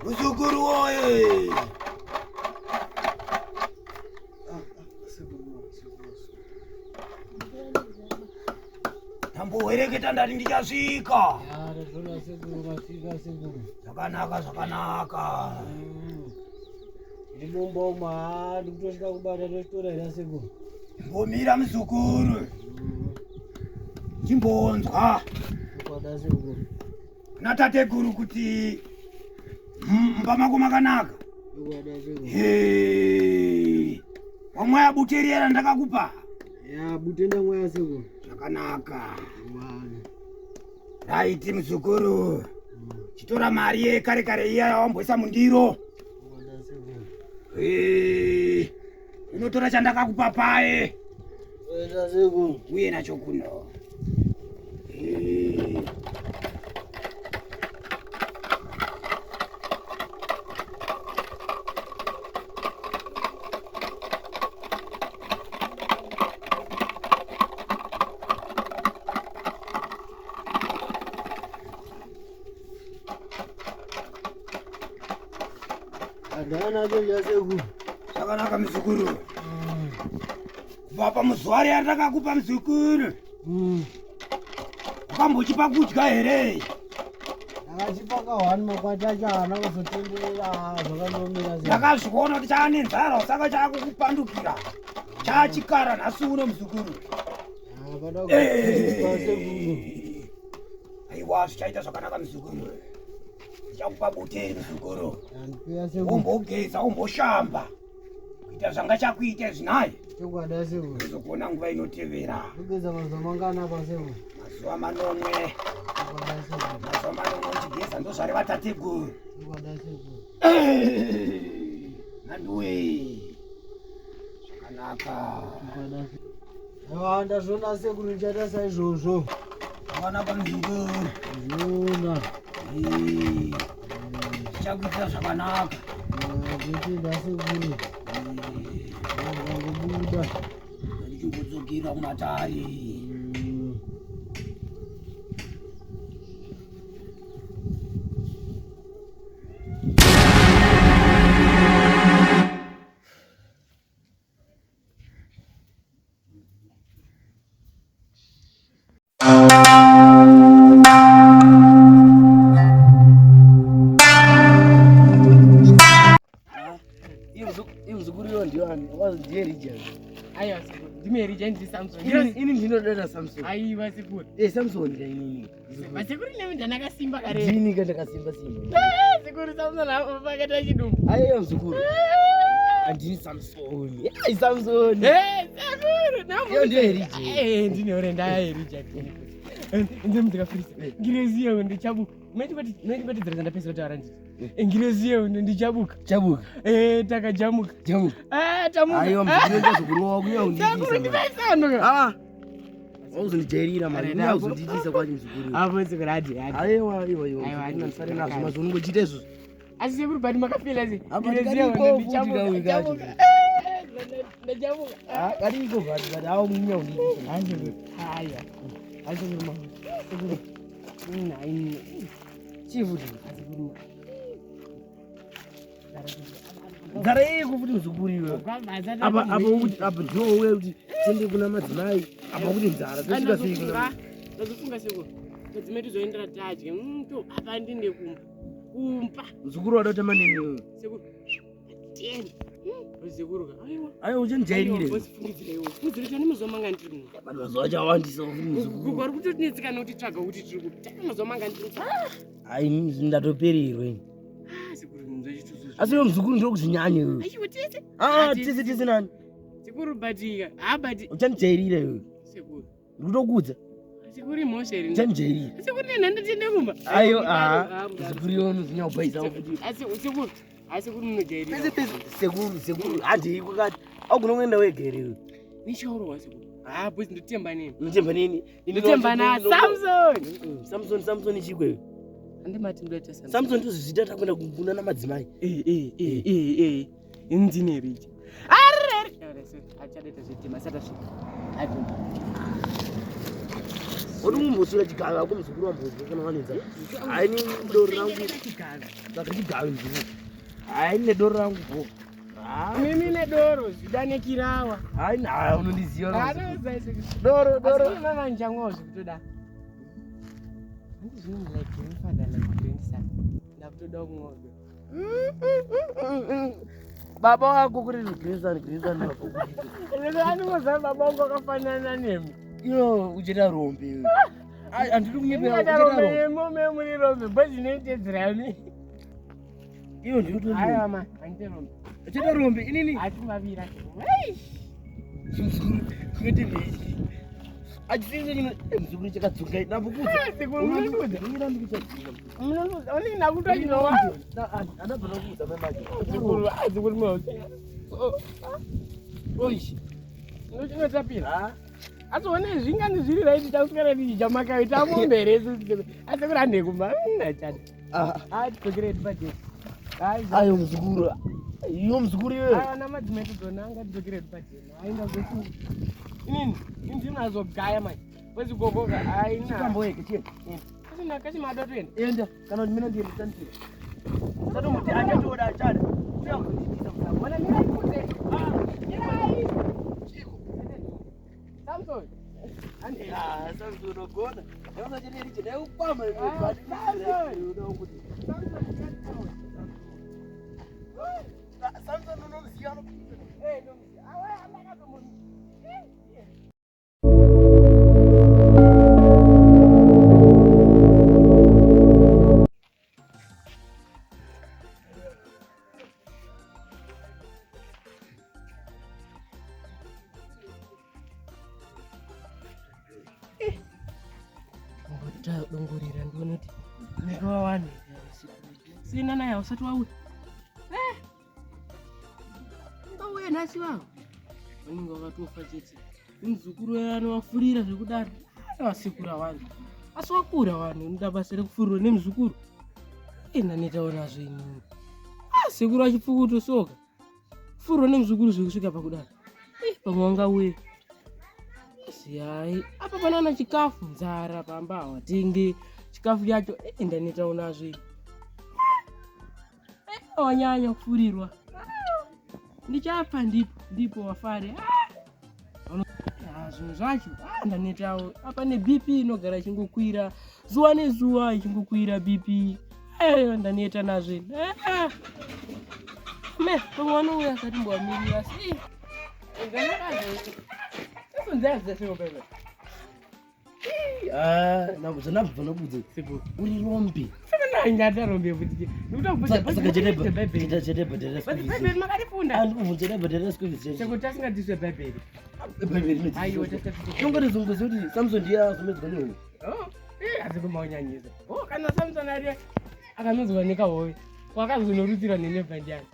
Muzukuru woye! Ndambohwereketa ndati ndichasvika. Zvakanaka zvakanaka. Ndibomba uma ndikutosvika kubata tochitora here sekuru. Mbomira muzukuru. Chimbonzwa. Kwada sekuru. Natateguru kuti mumba mako makanaka. Wamwaya bute riya randakakupa. Ya bute ndamwaya sekuru. Zvakanaka. Raiti muzukuru. Chitora mari yekare kare iya yawamboisa mundiro. Unotora chandakakupa paye. Uye nacho kuno. Zvakanaka muzukuru. Kubva pamuzuva riya ndakakupa muzukuru. Wakambochipa kudya here? Ndakachipa kahwani makwati acho haana kuzotenderera zvakandomira. Ndakazviona kuti chaane nzara saka chaakukupandukira. Chachikara nhasi uno muzukuru. Aiwa zvichaita zvakanaka muzukuru. Ndichakupa bute muzukuru. Umbogeza umboshamba. Kuita zvanga chakuita izvi naye. Chokwadi sekuru. Uzokuona nguva inotevera. Kugeza mazuva mangana apa sekuru? Mazuva manomwe. Mazuva manomwe uchigeza ndozvareva tateguru. Chokwadi sekuru. Manduwe. Zvakanaka. Aiwa ndazviona sekuru ndichaita saizvozvo. Zvakanaka muzukuru. Zviona. Zvichakuitira zvakanaka. Ndotenda sekuru. Ndangobuda. Ndichingodzokera kumatare. Ini ndinodada Samson. Aiwa sekuru. Eh Samson ndainini. Sekuru nemi ndanakasimba kare. Ndini ka ndakasimba simba. Eh, sekuru Samson pakati chidumbu. Aiwa mzukuru. Andini Samson. Ai Samson. Eh sekuru namu. Iyo ndiyo Erija. Eh ndini ore ndaya Erija. Ndimi ndikafirisa. Ngirozi yewe ndichabuka. Mechipatidzira ndapesa kutaura nditi. Ngirozi yewe ndichabuka. Chabuka. Eh takajamuka. Jamuka. Ah tamuka. Aiwa mzukuru ndazokurowa kuya undidisa. Sekuru ndipaisano. Ah. Wauzondijairira mari. Uya uzondiitisa kwacho mzukuru. Apo sekuru adi adi. Aiwa aiwa aiwa. Aiwa, Aiwa ndisare nazvo mazvo unongochiita izvozvo. Asi sekuru bani makafila sei? Apa Ngirozi yewe ndikariko ndichabuka. futi kauyu kacho. Ndajamuka. Ah kariko bati bati awo munya undiitisa. Hanzi haya. Hanzi sekuru. Sekuru. Nai. Chifuti. Sekuru. Nzara yeiko futi muzukuru iwe? Apa apa kuti apa ndiwo uye kuti tiende kuna madzimai apa kuti nzara tosvika sei kuna Ndazofunga seko. Madzimai tozoendera tadye. To apa ndinde kumba. Kumba. Muzukuru wada kutamba neni iwe. Sekuru. Ten. Sekuru ka. Aiwa. Aiwa uchandijairire. Fungidzira iwe. Fungidzira chani mazuva mangani tiri muno. Vanhu mazuva acho awandisa futi muzukuru. Kwari kutotinetsekana kuti tsvaga kuti tiri kupi. Tanga mazuva mangani tiri kupi. Ai ndatopererwa ini. Ah, sekuru muzachituzo. Asi iwe muzukuru ndokuzvinyanya iwe. Aiwa tese. Ah, tese tese nani? Sekuru batika. Ah, but Uchandijairira iwe. sekuru. Ndikutokudza. Sekuru imhosva here? Uchandijairira. Sekuru nenhanda tiende kumba. Aiwa ah, muzukuru iwe unozvinyanya futi. Asi sekuru. Asi sekuru munojairira. Pese pese sekuru sekuru handei kwakati. Augona kuenda wega here iwe? Nichaorowa sekuru. Ah, boys ndotemba nini? Unotemba nini? Ndotemba na Samson. Samson Samson chikwe iwe. Handimati ndoita Samson. Samson tozvizvita takuenda kuna namadzimai. Eh eh eh eh eh. Indine rich. Arre. Achadaita zvetima satasvika. Atumba. Uri mumbosura chigave ako muzukuru wambodya kana wanenza. Hayi ni doro rangu. Saka chigave muzukuru. Hayi ne doro rangu bo. Mimi nedoro zvidanekirawa. Hayi na unondiziva. Anoziva sekuru. Doro doro. Asi mama ndichamwawo zvekutoda. Handizvino like grandfather like grandson. Ndakutoda kumwawo. Baba wako kuri grandson grandson wako. Anongoziva baba wangu akafanana nemi. Iyo uchaita rombe iwe. Ai handidi kunyepera Ndingaita uchaita rombe rombe. nemo memuri rombe bhozi inoitedzerani. Iyo ndinotori. Aiwa ma, handite rombe. Uchaita rombe inini. Ati mavira. Muzukuru kwete mechi. Achisinge chino muzukuru chakadzoka ndambokudza. Sekuru munondiudza. Ndambokudza. Munondiudza. Only ndakutoa chinowa. Andabva ndakuudza mai macho. Sekuru, ah sekuru munondiudza. Oishi. Ndochinotapira. Ah. Asi one zvingani zviri right takuswera tichidya makaita mombe here isusu. Asi sekuru handei kumba. Achada. Ah. Ah tidzokere padhesi. Ai Ayo muzukuru. Iyo muzukuru iwe. Aiwa namadzimai tidzonanga tidzokere padhesi. Aenda kuzofunga. Inini, ini ndinazogaya manje. Kwezi gogoga aina. Chitambo yeke chienda. Kasina kasima toenda. Enda kana kuti mina ndiye nditandira. Satomuti achatoda achada. Uya kunditisa muzukuru. Mwana mirai kutse. Ah, mirai. Samson. Ande. Ah, Samson unogona. Ndakaona chete riche ndaiukwama iwe. Ah, Samson. Unokuti. Samson. Samson unomuziva anopisa. Eh, ndomzi. Awe andakazomu. Dongorera ndione kuti unenge wawane sina naye usati wauya ungauye nhasi wavo vanenge vakatofa chete muzukuru anovafurira zvekudaro vasekura vanhu asi wakura vanhu unoda basa rekufurirwa nemuzukuru nanetaonazvo inini sekuru achipfukutosoka kufurirwa nemuzukuru zvekusvika pakudaro pamwe wangauye asi hai apa panaona chikafu nzara pamba hawatenge chikafu chacho ndanetaonazvo ini wanyanya kufurirwa ndichapfa ndipo ndipo wafare zvinhu zvacho ndanetawo apa nebp inogara ichingokwira zuva nezuva ichingokwira bp ayo ndaneta nazvo ini me pamwe vanouya asati mbowamirira asi Ah, zvandabva ndakudza. Uri rombe. ndatarombe futi Saka chete chete bhadhara school fees. bhaibheri makarifunda Andikubvunza chete bhadhara school fees. sekuti tasingadzidziswe bhaibheri Bhaibheri aiwa inodzidziswa. Ungatizunguza kuti Samson ndiye azomedzwa nehove. asi kumaonyanyisa kana samson ari akanonzwa nekahove wakazonorutsirwa nenevha ndiani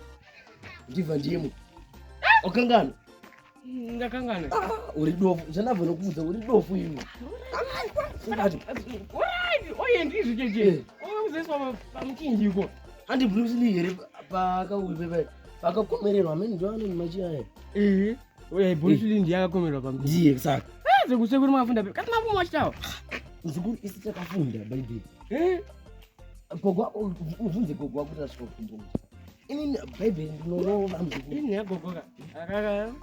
Ndibva ndiyemo. Wakangana. ndakangana Uri dofu. Zvandabva ndakudza uri dofu iwe. Ungati oye ndizvo cheche uzoiswa pamuchinjiko handi Bruce Lee here pakaupe pakakomererwa amene ndo anoni machi aya. ehe oye Bruce Lee ndiye akakomerwa pamuchinjiko Ndiye saka. sekusekuri makafunda kasi mafumu wachitawa Muzukuru isi takafunda Bhaibheri. Gogo ubvunze gogo wako kuti asvika kumbongo. Inini bhaibheri ndinorova muzukuru. Ini yagogoka. Akaka.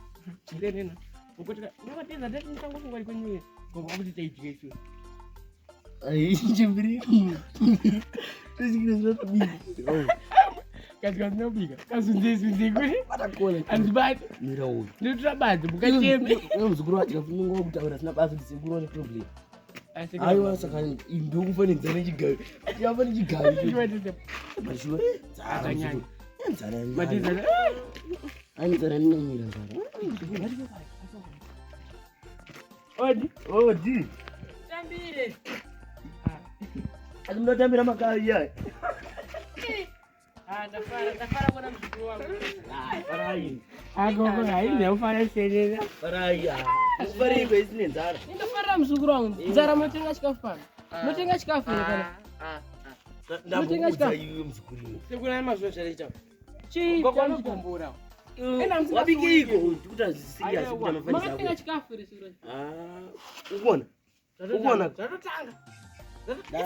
Chindenena. Ngokuti ndakateza ndati ndisangofunga kwenyu. Gogo kuti taidya isu. Ai, chemberi. Tosikira zvinotobika. Kazi kazinobika. Kazunze zunze kuti. Patakona. Andibati. Mira uyu. Ndinotora badzi mukacheme. Iwe muzukuru wacho kafunga kutaura sina basa kuti sekuru vane problem. Aiwa saka ndokufanidza nechigayo. Chiyamba nechigayo. Mashuwa. Nzara. Zvakanyanya. muzukuru. Nzara. Matizana. Ai nzara inonyira nzara. Odi. Odi. Tambire. Asi munotambira makavi iya. Ah, ndafara, ndafara kuona muzukuru wangu. Farai. Agogo, hayi ndafara senena. Farai. Ufarei kwesine nzara. Ndinofarira muzukuru wangu. Nzara munotenga chikafu pano. Munotenga chikafu here kana? Ndambokuudza iwe muzukuru iwe. Sekuru mazuva zvariita. Chii? Gogo anogombora. Wabikeiko kuti hazvisirias kuti mafanisa Makatenga ako. chikafu here sekuru? Ah, ukuona? Ukuona? Zvatotanga.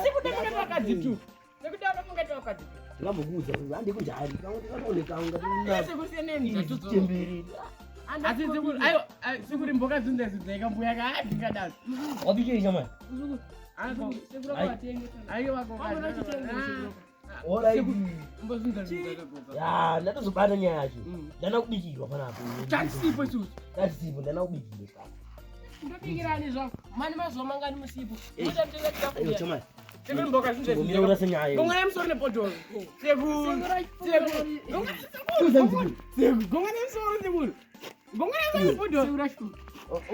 Sekuda mungati wakadzi tu. Sekuda mungati wakadzi tu. Ndingambokuudza kuti handi kunjani. Ndinooneka unga Sekuseneni. chemberi. Asi sekuru ayo sekuru mboka zunze zunze kambuya ka ndingadaro. Wabikei shamani? Muzukuru. Sekuru Ai. akatenga. Ayo wako. Mambo nochitenga sekuru. Alright. Mbozunza zunza gogo. Ya, ndatozobata nyaya yacho. Ndana kubikirwa panapa. Tasipo isusu. Tasipo ndana kubikirwa. Ndobikirani zvangu. Mani mazuva mangani musipo. Muchatenga chikafu. Ayo here? chamani. Sekuru mboka zunze Ngomira zunze. urase nyaya. Gonga nemusoro nebhodhoro. Sekuru. Sekuru. Kuza muzukuru. Sekuru. Gonga nemusoro sekuru. Gonga nemusoro nebhodhoro. Sekuru achikuru.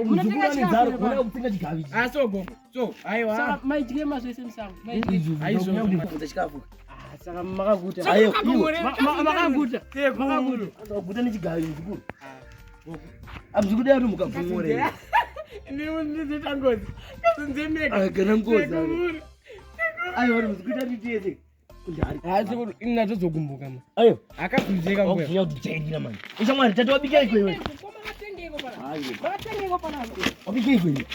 Muzukuru ane nzara, chikafu kuona kutenga chigavi ichi. Ah so gogo. So aiwa. Saka maidye mazvese musango. Maidye. Aizvo. Chikafu. Ah, saka makaguta. Ayo, Makaguta. Sekuru. Akaguta nechigavi muzukuru. Amuzukuru dai atomukabvumore. Ndinoita ngozi. Kazunze mega. Kana ngozi. Sekuru. Ayo, uri muzukuru tati Kunjani. Ah sekuru ini ndatozogumbuka ma. Ayo, Akazunzeka mbuya. wakuzinya kuti jairira mani. Ishamwari tati wabika iko iwe. Makatengeko panapa. Ayo, Makatengeko panapa. wabika iko iwe.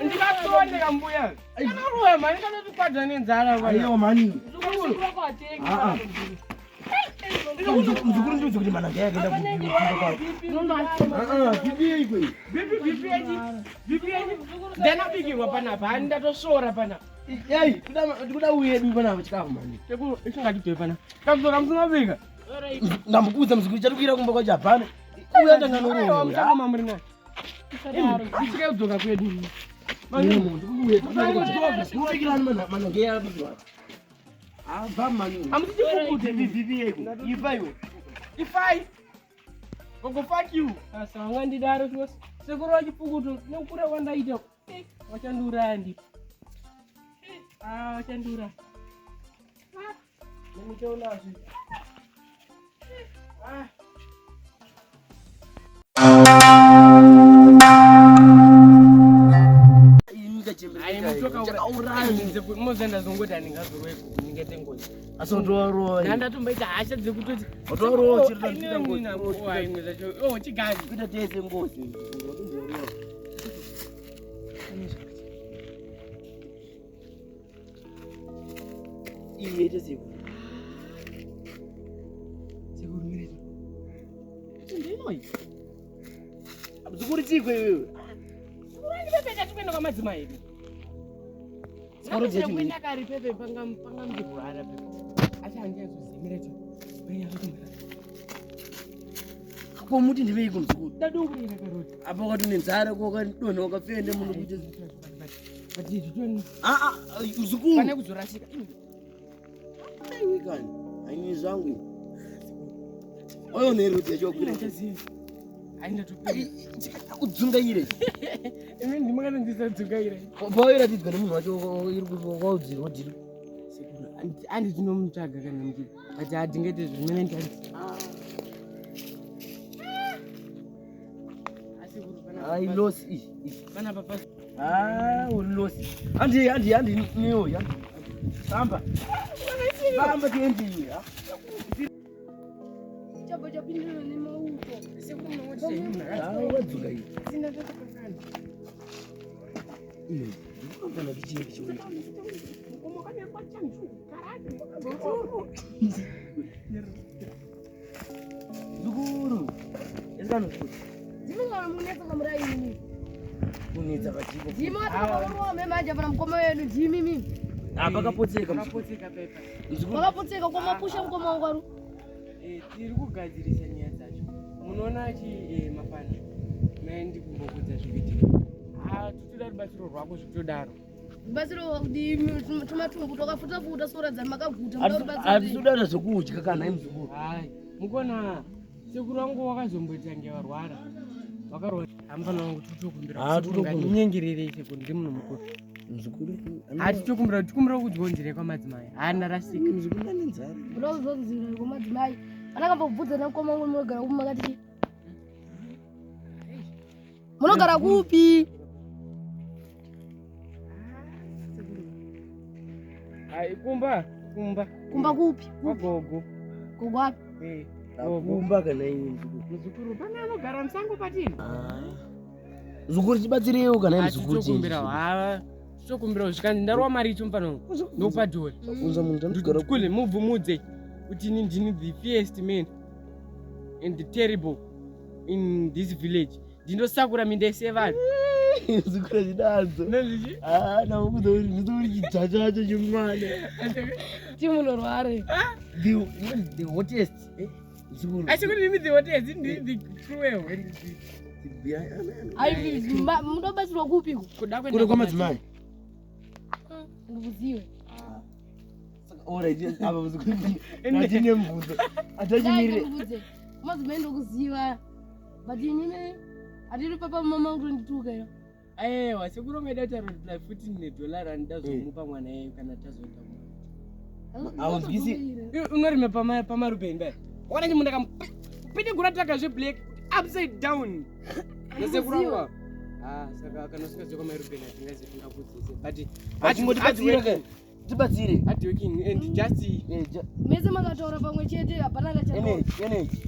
Ndikatondeka mbuya. Ndakaruwa mani ndikatotikwadza nenzara bwana. Ayo mani. Muzukuru Ah, ah. Muzukuru ndiudze kuti mana ngaya akaenda kumba kwako. Ah, ah, bibi iko iwe. BP BP yachi. BP yachi. Ndanabikirwa panapa, hani ndatosvora panapa. Ei, ndikuda uye edu panapa chikafu mani. Sekuru isingatibve panapa. Kamusoka musinabika. Ndambokuudza muzukuru chatikwira kumba kwacho hapana. Uya Aiwa tanganorowa. musango mamuri naye. Ndichike kudzoka kwedu. Ndikubikirani mana ngaya abikirwa. Abva mani. Amusichikukute. Bibi yeko. Ifa iwe. Ifai. Gogo fuck you. Saka ungandidaro chose. Sekuru vachipukuto nekukura kwandaita. Wachandiuraya ndipo. Ah, wachandiuraya. Ah, nemichaonazve. Ah. Ayi mutoka ura. Mozenda zongoti handingazorweko ndingete ngozi. Asondowarowa. Ndandatomboita hasha dzekutoti Watorowa chiri kuita ngozi. imwe zvacho oh chigazi. Kuita tese ngozi. Iye tese. Sekuru mire. Ndinoi. Muzukuru chikwe iwewe. Pepe chatikuenda kwamadzimai edu. Saka Saka kuenda kare pepe panga panga mdirwara pepe. Asi handiyazozimira cho. Ndinyazokumira. Komuti ndiveiko muzukuru. Ndadongorera karoti. Apa wakati nenzara kwakadonha wakafenda muno kuita. But izvi Ah ah, muzukuru. pane kuzorasika. Aiwe kani. Aini zvangu. ini. Oyo neroti yacho wakwira. Aindatopira. Kudzungaire. Imi ndimakanondisadzukaira. Pawairatidzwa nemunhu wacho iri waudzirwa dhiri. Sekuru handi tinomutsvaga kana muchiti. But hatingete zvimene ndandi. Asi kuru Ai losi iyi. iyi. panapa pasi. Ah, uri losi. Handi handi handi niyo ya. Famba. Famba tiende iwe. ah. Chabva chapindana nemauto. Sekuru munongoti Ah, wadzungaira. Sina tatokakana. Ndinofana tichiende chiuita. Zukuru. Esano zukuru. Ndimi munetsa kamuraini. Kunetsa pachiko. Ndimi watakarowa manje pana mukoma wedu ndimi mimi. Ah, pakapotseka muzukuru. Pakapotseka pepa. Muzukuru. Pakapotseka kwa mapusha mukoma wangu aru. Tiri kugadzirisa nyaya dzacho. Munoona chi mafana. Mai ndikumbokudza zvikuitika. Ah, tutoda rubatsiro rwako zvitodaro. Rubatsiro tumatumbu twakafuta futa sora dzamakaguta muda rubatsiro. Hatisi kudada zvekudya kana muzukuru. Hai, mukona sekuru wangu wakazomboita nge varwara. Vakarwara. Hamufana wangu tutokumbira. Ah, tutokumbira. Nyengererei sekuru ndi munhu mukuru. Muzukuru. Hatitokumbira tikumbira kudyonzera kwamadzimai. Haana rasika. Muzukuru ane nzara. Muda kuzonzira kwa madzimai. Anakambobvudza namukoma wangu munogara kupi makati. Munogara kupi? Hai, kumba, kumba. Kumba kupi? Kwagogo. Gogo wapi? Eh, gogo. Kumba kana iwe muzukuru. Muzukuru pane anogara musango patini. Muzukuru tibatsireiwo kana muzukuru. Hatitokumbira hava. Titokumbira zvikanzi ndarwa mari icho mufana wangu. Ndopadhori. Unza munhu tandigara Kule mubvumudze kuti ini ndini the fiercest man and the terrible in this village. Ndindosakura minda yese yevanhu. Muzukuru achidadzo. Nozvichi? Ah, namukuza uri muzukuru chidzvachacho chimwana. Timunorware. The hottest. Eh, muzukuru. Asi kuti ndimi the hottest, ndini the cruel and the Ai munobatsirwa kupi ko? kuda Kure kwamadzimai. Ndikuziwe. Alright, apa muzukuru. Natine mubvunzo. Atachimirire. Ndikudze. Madzimai ndokuziva. But inini hatiri papa mama wangu ndituka iro. Aiwa, sekuru ungaida kutaura kuti like futi nedhola rand ndazomupa mwana yeyo kana tazoenda kumba. Haunzwisi. Iwe unorima pamarupeni bai. Wakaona chimunda kamupidigura taka zveblack upside down. Nasekuru wangu ava. Ah, saka kana usingazivi kwamarupeni hatingazi tingakudzise. But Achimbotibatsire ke. Tibatsire. hard working and just Eh, Mese makataura pamwe chete hapana kachataura. energy, energy.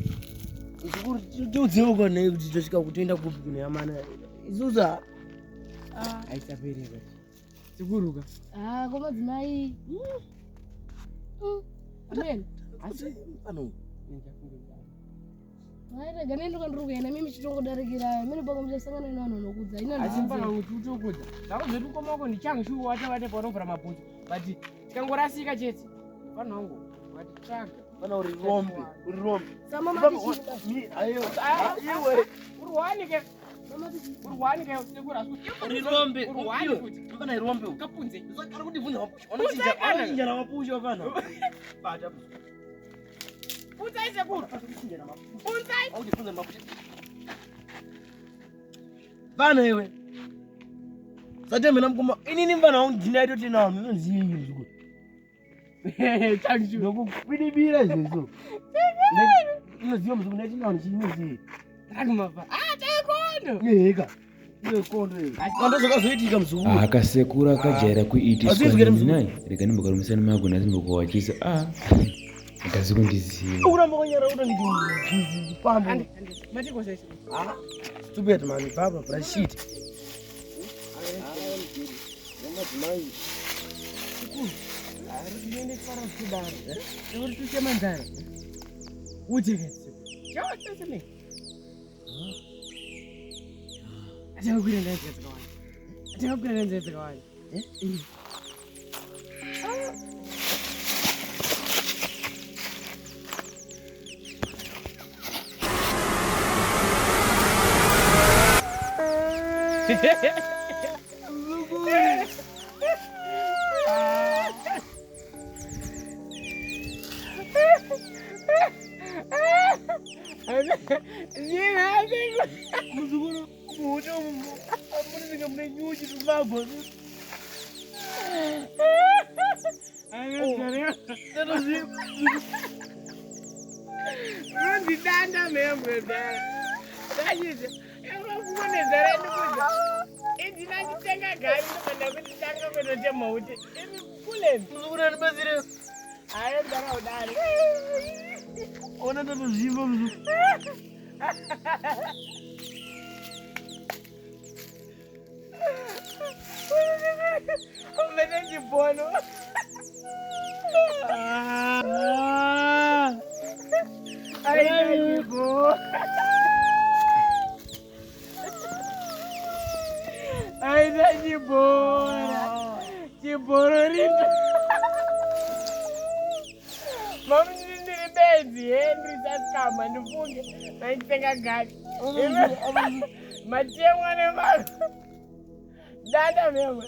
Muzukuru tiudzewo kana kuti tosvika kutoenda kupi kune amana. Isusu Ah, aisapereka. Sekuruka. ah, kwa madzimai. Amen. asi pano. Rega nendoka ndiri kuenda mimi chitongodarikira mimi pako muchasangana nevanhu vanokudza. Ina Asi ndikuziva. mfana kuti utokudza. Zvako zvedu koma wako ndichangshu wate wate paunovhura mabhutsu. But tikangorasika chete. Mfana wangu watitsvaga. Pana uri rombe, uri rombe. Sama mati Mi ayo. Ah, Iwe. Urwanike, mama tichi. urwanike sekuru asi. Uri rombe. Urwani futi. Pana irombe. Kapunze. Ari kundibvunza mapusha. Vanochinja, vanochinja namapusha pana. Bata. Punzai sekuru. Kuchinja namapusha. Punzai. Aundibvunza mapusha. Vana iwe. Satembe mukoma. Inini mfana wangu ndinaitoti nawo ndinoziva muzukuru. Changshu. Ndokukwidibira izvozvo. Unoziva muzukuru ndaiti nawo ndichinoziva. Rakumapa. Ah, taikondo. Eka. Iwe kondo iwe. Kondo zvakazoitika muzukuru. Akasekura akajaira kuitiswa Azvinzwi here nai rega ndimbokarumisana mago nhasi ndimbokuwachisa a akazi kundiziva Ukuramba kwanyara kutondipambe. Ande, ande. Matiko sai sekuru. Ah, stupid man, baba, brush shit. Ari kuenda fara kudaro. Sekuru tuchema nzara. Ujeke sekuru. Chawa sese me. Atakakwira nzira dzakawanda. Atakakwira nzira dzakawanda. Muzukuru, muone umu, amunenge mune nyuchi tumagwa. Unondidanda mhembwe dhara. Ndachiti, yakukonezera ndikuza. Idina nditenga gari ndobva ndakutanga kunotema kuti imi kule. Muzukuru andibatsire. Hayi ndara udari. Ona ndatozvimba muzukuru. Chibhono. Aita chibhono. Aita chibhora. Chibhoro rito. Mamunini ndiri benzi he ndiri sasikama ndifunge maitsenga gari. Matemwa nevanhu. Danda memwe.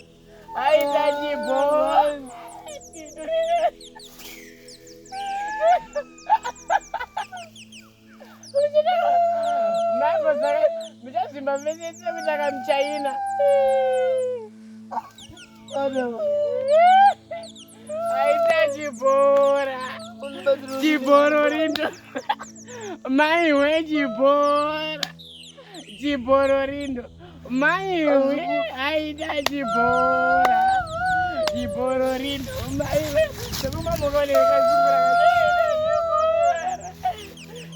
Aita chibhora. Muchazvimba mese sekutaka muchaina. Aita chibhora. Chibhoro rindo. Maiwe chibhora. Chibhoro rindo. Maiwe aita chibhora. Chibhoro rindo. Maiwe. Sekumamukoneka chibhora.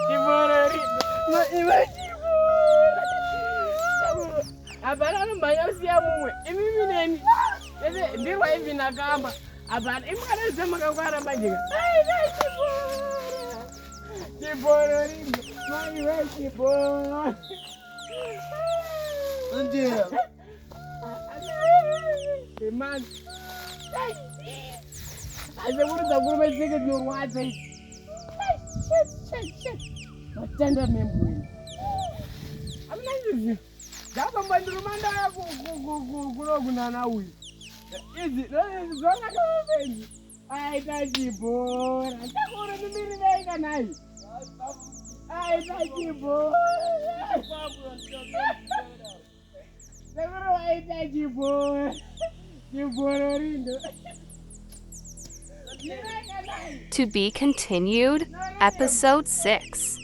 Chibhoro rindo. Maiwe chibhora. Hapana anomhanya kusiya mumwe. Imimi neni. Ese ndirwa ivi nakamba. Hapana. Imi kana zvisema makangwara manje ka. Aita chibhora. Chibhoro rindo. Maiwe chibhora. Ndira. Man. Asekuru dzakuru vetseke dzinorwadza idzi. Matanda membweni. Amuna izvi. Ndakamba ndiruma ndaya kunokunana uyu. Idzi zvonaka mapenzi. Aita chibhora. Ndakura mimiri vaika nayi. Aita chibhora. Sekuru aita chibhora. Chibhora rindo. To be continued, episode 6.